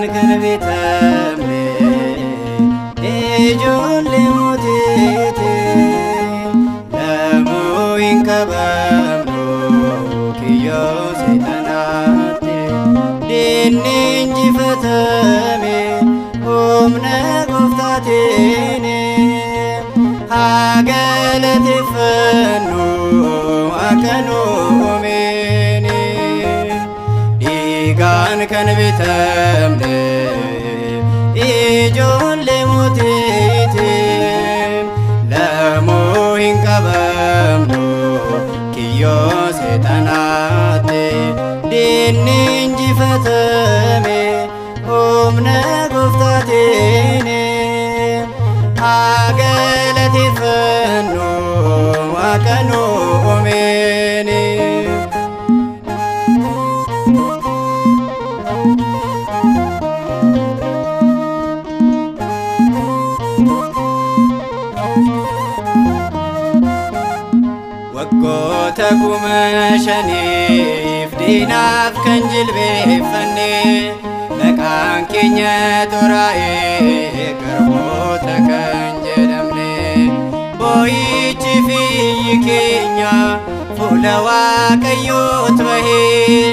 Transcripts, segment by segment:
Kan bitamne ijoollee mootiiti, lamuu hin qabamnu kiyyoo seexanaatti. Diinni injifatame humna gooftaatiin, haa galateeffannu akka nu uumeen. Dhiigaan kan bitamne ijoollee mootiiti, lamuu hin qabamnu kiyyoo seexanaatti. Diinni injifatame humna gooftaatiin, haa galateeffannu akka nu uumeen. Waggoota 5,000f diinaaf kan jilbeeffanne, maqaan keenya xuraa'ee garboota kan jedhamne, boo'ichi fiyyi keenya fuula Waaqayyoot bahee,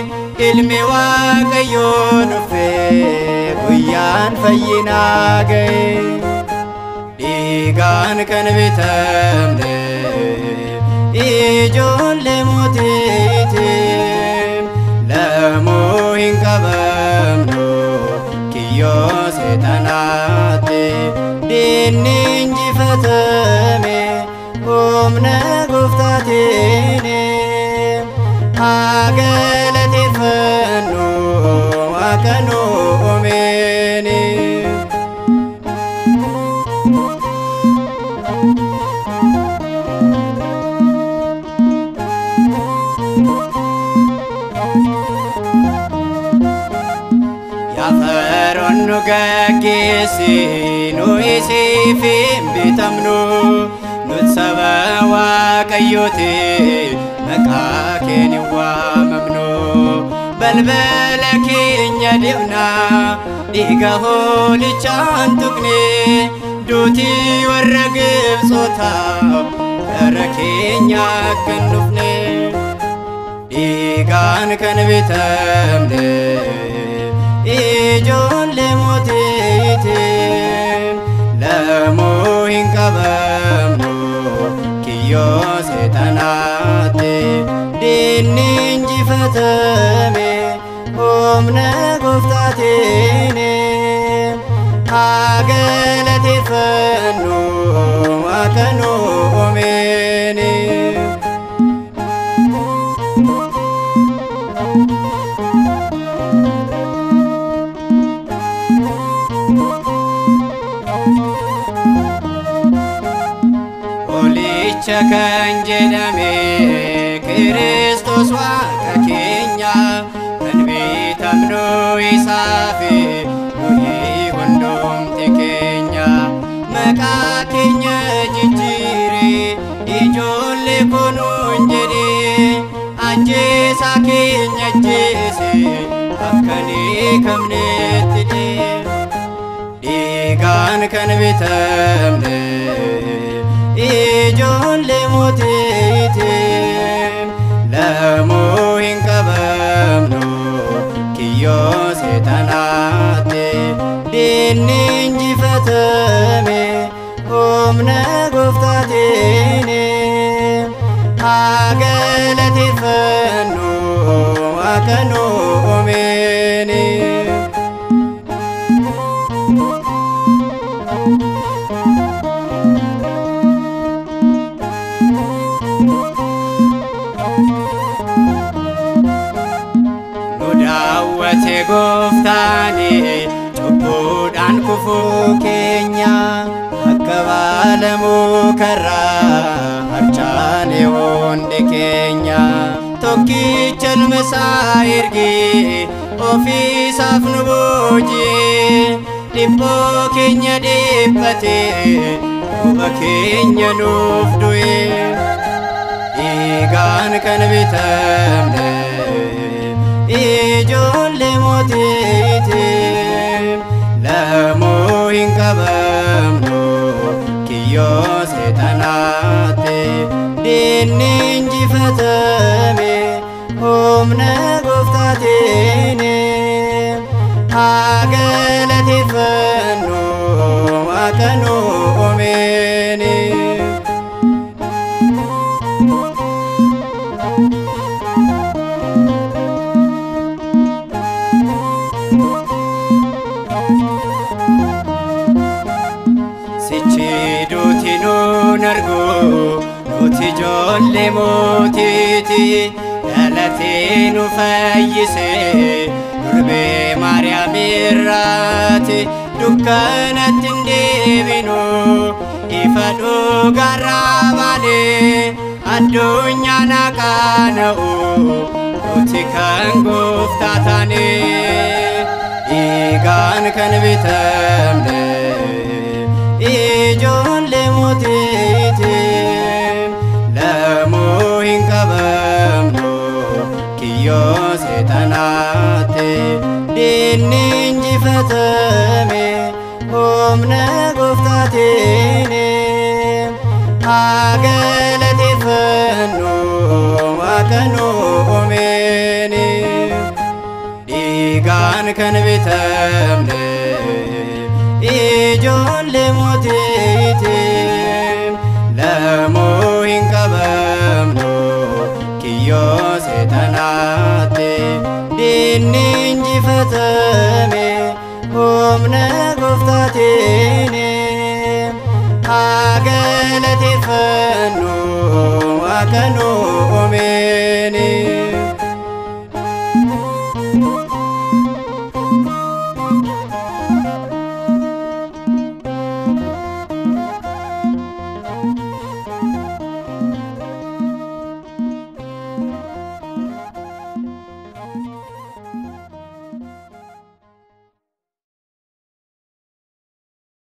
ilmi Waaqayyoo dhufee guyyaan fayyinaa ga'e. Dhiigaan kan bitamne ijoollee mootiiti, lamuu hin qabamnu kiyyoo seexanaatti. Diinni injifatame humna gooftaatiin, haa galateeffannu akka nu uumeen. Yaa nu gaggeessi, nu isiif hin bitamnu, nut saba Waaqayyooti, maqaa keen hin waamamnu. Balbala keenya dibna dhiiga hoolichaan tuqne, duuti warra Gibxootaa gara keenya akka hin dhufne. Dhiigaan kan bitamne ijoollee mootiiti, lamuu hin qabamnu kiyyoo seexanaatti. Diinni injifatame humna gooftaatiin, haa galateeffannu akka nu uumeen. Hoolicha kan jedhame Kiristoos Waaqa keenya, kan bitamnu isaafi nuyi hundumti keenya. Maqaa keenya jijjiire ijoollee kunuun jedhe, ajjeesaa keenya ajjeese akka hin hiikamnetti deeme. Dhiigaan kan bitamne ijoollee mootiiti, lamuu hin qabamnu kiyyoo seexanaatti. Diinni injifatame humna gooftaatiin, haa galateeffannu akka nu uumeen. Nu daawwate gooftaani cubbuudhaan kufuu keenya, akka baala mukarraa harcaane hundi keenya. Tokkicha ilma isaa ergee ofiisaaf nu booji'e, dhiphoo keenya dhiphate, quba keenya nuuf du'e. Dhiigaan kan bitamne ijoollee mootiiti. hin qabamnu kiyyoo seexanaatti, diinni injifatame humna gooftaatiin. Haa galateeffannu Waaqa nu uumeen. Sichi duuti nuun argu, nuti ijoollee mootiiti, dhalatee nu fayyise durbee Maariyaam irraati. Dukkanatti hin deebinu, ifa dhugaarraa baanee addunyaan qaana'u, nuti kan gooftaa taane, dhiigaan kan bitamne ijoollee mootiiti. Lamuu hin qabamnu kiyyoo seexanaatti, diinni injifatame humna gooftaatiin. Haa galateeffannu Waaqa nu uumeen. Dhiigaan kan bitamne ijoollee mootiiti, lamuu hin qabamnu kiyyoo seexanaatti, diinni injifatame humna gooftaatiin. Haa galateeffannu Waaqa nu uumeen.